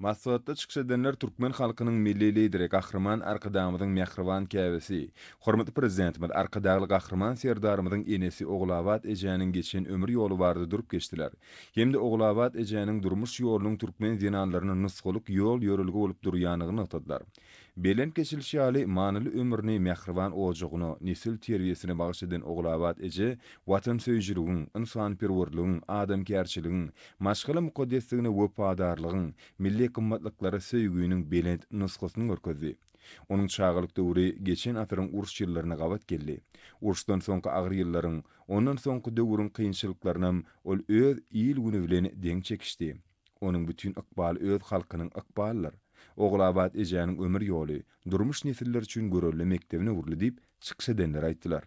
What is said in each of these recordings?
Maslahatda çykyş edenler türkmen halkynyň Milli Lideri Gahryman Arkadagymyzyň mähriban käbesi, hormatly Prezidentimiz Arkadagly Gahryman Serdarymyzyň enesi Ogulabat ejäniň geçen ömür ýoly barada durup geçdiler hem-de Ogulabat ejäniň durmuş ýolunyň türkmen zenanlaryna nusgalyk ýol-ýörelge bolup durýandygyny nygtadylar. Belent geçilişi ýaly, manyly ömrüni mähriban ojagyna, nesil terbiýesine bagyş eden Ogulabat eje watansöýüjiligiň, ynsanperwerligiň, adamkärçiligiň, maşgala mukaddesligine wepadarlygyň, milli gymmatlyklara söýginiň belent nusgasyny görkezdi. Onuň çagalyk döwri geçen asyryň uruş ýyllaryna gabat geldi. Uruşdan soňky agyr ýyllaryň, ondan soňky döwrüň kynçylyklarynam ol öz il-güni bilen deň çekişdi. Onuň bütin ykbaly öz halkynyň ykbalydyr. Ogulabat ejäniň ömür ýoly, durmuş nesiller üçin görelde mekdebine öwrüldi diýip, çykyş edenler aýtdylar.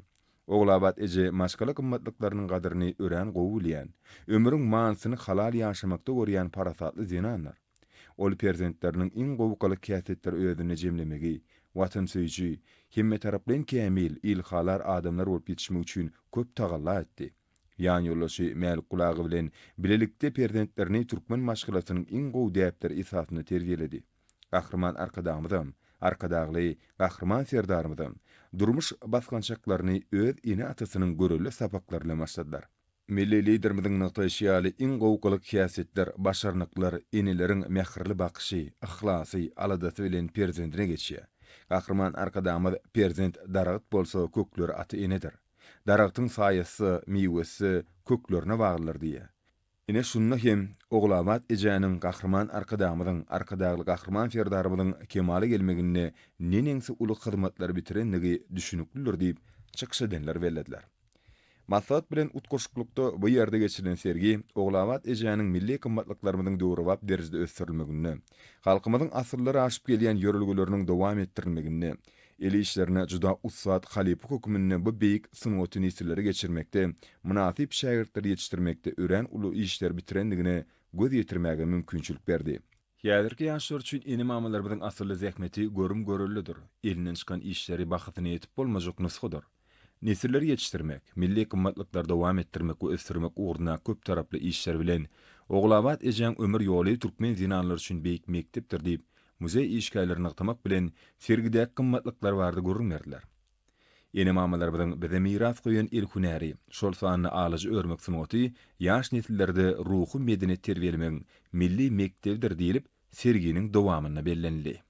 Ogulabat eje maşgala gymmatlyklarynyň gadyryny örän gowy bilýän, ömrüň manysyny halal ýaşamakda görýän parasatly zenandyr. Ol perzentleriniň iň gowy gylyk-häsiýetleri özünde jemlemegi, watansöýüji, hemmetaraplaýyn kämil, ilhalar adamlar bolup ýetişmegi üçin köp tagalla etdi. Ýanýoldaşy Mälikguly aga bilen bilelikde perzentlerini türkmen maşgalasynyň iň gowy däpleri esasynda terbiýeledi. Gahryman Arkadagymyzam, Arkadagly Gahryman Serdarymyzam durmuş basgançaklaryny öz ene-atasynyň görelde sapaklary bilen başladylar. Milli Liderimiziň nygtaýşy ýaly, iň gowy gylyk-häsiýetler, başarnyklar eneleriň mähirli bakyşy, yhlasy, aladasy bilen perzendine geçýär. Gahryman Arkadagymyz Perzent daragt bolsa, kökleri ata-enedir. Daragtyň saýasy-da, miwesi-de köklerine baglydyr diýýär. Ine şunda hem Ogulabat ejäniň Gahryman Arkadagymyzyň, Arkadagly Gahryman Serdarymyzyň kemala gelmeginde neneňsi uly hyzmatlary bitirendigi düşüniklidir diýip, çykyş edenler bellediler. Maslahat bilen utgaşyklykda bu ýerde geçirilen sergi Ogulabat ejäniň milli gymmatlyklarymyzyň döwrebap derejede ösdürilmeginde, halkymyzyň asyrlar aşyp gelýän ýörelgeleriniň dowam etdirilmeginde, El işlerine juda ussat halypa hökmünde bu beýik sungaty nesillere geçirmekde, mynasyp şägirtleri ýetişdirmekde örän uly işleri bitirendigine göz ýetirmäge mümkinçilik berdi. Häzirki ýaşlar üçin ene-mamalarymyzyň asylly zähmeti görüm-göreldedir, elinden çykan işleri bahasyna ýetip bolmajak nusgadyr. Nesilleri ýetişdirmek, milli gymmatlyklary dowam etdirmek we ösdürmek ugrundaky köptaraply işler bilen Ogulabat ejäň ömür ýoly türkmen zenanlary üçin beýik mekdepdir diýip, muzeý işgärleri nygtamak bilen, sergidäki gymmatlyklar barada gürrüň berdiler. Ene-mamalarymyzyň bize miras goýan el hünäri, şol sanda alaja örmek sungaty ýaş nesillerde ruhy medeniýet terbiýelemegiň milli mekdebidir diýlip, serginiň dowamynda bellenildi.